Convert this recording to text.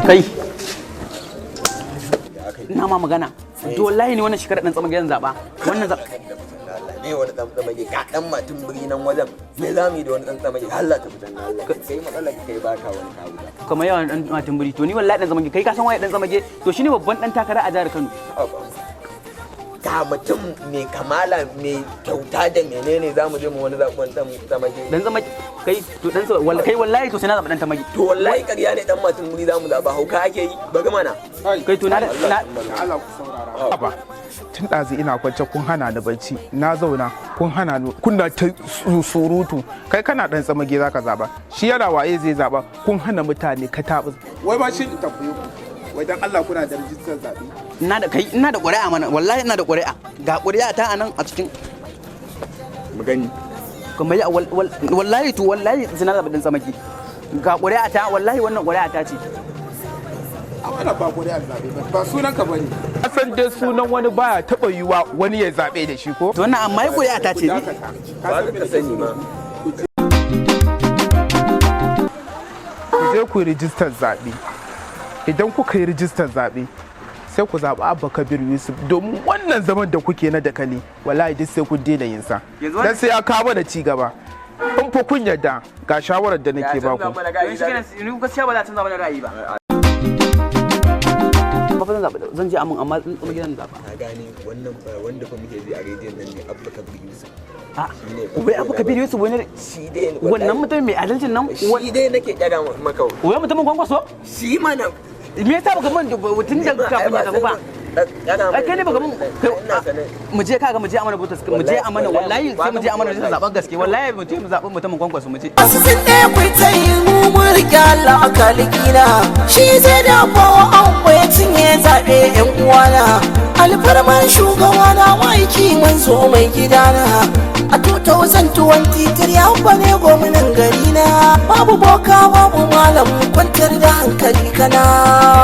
Kai, ina ma magana. To, wallahi ni wannan shekarar dan tsama gidan zaba wannan zaɓa. Me wani dan tsamage? Ga dan matin biri nan wajen, me za mu yi da wani dan tsamage? Allah ta fitan Allah, kai matsalar ka, kai baka wani kawo. Kamar yawan dan matin biri. To, ni wallahi dan tsamage, kai ka san waye dan tsamage? To, shine babban dan takara a jihar Kano. Ga mutum mai kamala, mai kyauta da menene, za mu je mu wani zaɓen dan tsamage? Dan tsamage kai. To, dan wallahi, kai, wallahi to sai na zaba dan tsamage. To, wallahi ƙarya ne, dan matin biri za mu zaɓa. Hauka ake yi, bari mana. Kai, to na na Allah, ku saurara ba. Tun ɗazu ina kwance kun hana ni bacci, na zauna kun hana ni, kuna ta surutu. Kai kana dan tsamage zaka zaba, shi yana waye zai zaba? Kun hana mutane ka taɓa. Wai ba shi in tambaye ku, wai dan Allah, kuna da rijistar zaɓe? Ina da, kai, ina da ƙuri'a mana. Wallahi ina da ƙuri'a, ga ƙuri'a ta anan a cikin. Mu gani. Kamar ya wallahi, to wallahi sai na zaba dan tsamage. Ga ƙuri'a ta, wallahi wannan ƙuri'a ta ce. A wannan ba ƙuri'ar zaɓe ba, ba sunan ka bane. San dai sunan wani baya taɓa yiwa wani ya zaɓe da shi ko? To, wannan amma ya ƙuri'a ta ce ni. Ba ka sani ma. Ku je ku yi rijistar zaɓe. Idan kuka yi rijistar zaɓe, sai ku zaɓi Abba Kabir Yusuf, domin wannan zaman da kuke na dakali, wallahi duk sai kun daina yin sa, dan sai ya kawo da ci gaba. In fa kun yarda, ga shawarar da nake baku. Ni gaskiya ba za ta canza mana ra'ayi ba. Ba fa zan zaɓa, zan je amin, amma tsama gidan zaɓa. Ka gane wannan ba wanda fa muke ji a rediyon nan ne, Abba Kabir Yusuf. A wai Abba Kabir Yusuf wani Shi dai. Wannan mutum mai adalcin nan? Shi dai nake kyaga maka. Wai mutumin Kwankwaso? Shi mana. Me yasa baka man tun da kafin ya tafi ba? Ai kai ne baka mun. Mu je, kaga, mu je amana butas, mu je amana. Wallahi sai mu je amana zaben gaske. Wallahi mu je mu zaɓi mutumin Kwankwaso, mu je. Wasu sun ɗaya ku ta yi, mu mun riƙe Allah a kalikina, shi zai dafa wa an ya cinye zaɓe. Yan uwana, alfarman shugabana, ma'aiki, manzo, mai gidana, a 2023 ya ne gwamnan garina. Babu boka, babu malam, kwantar da hankali kana.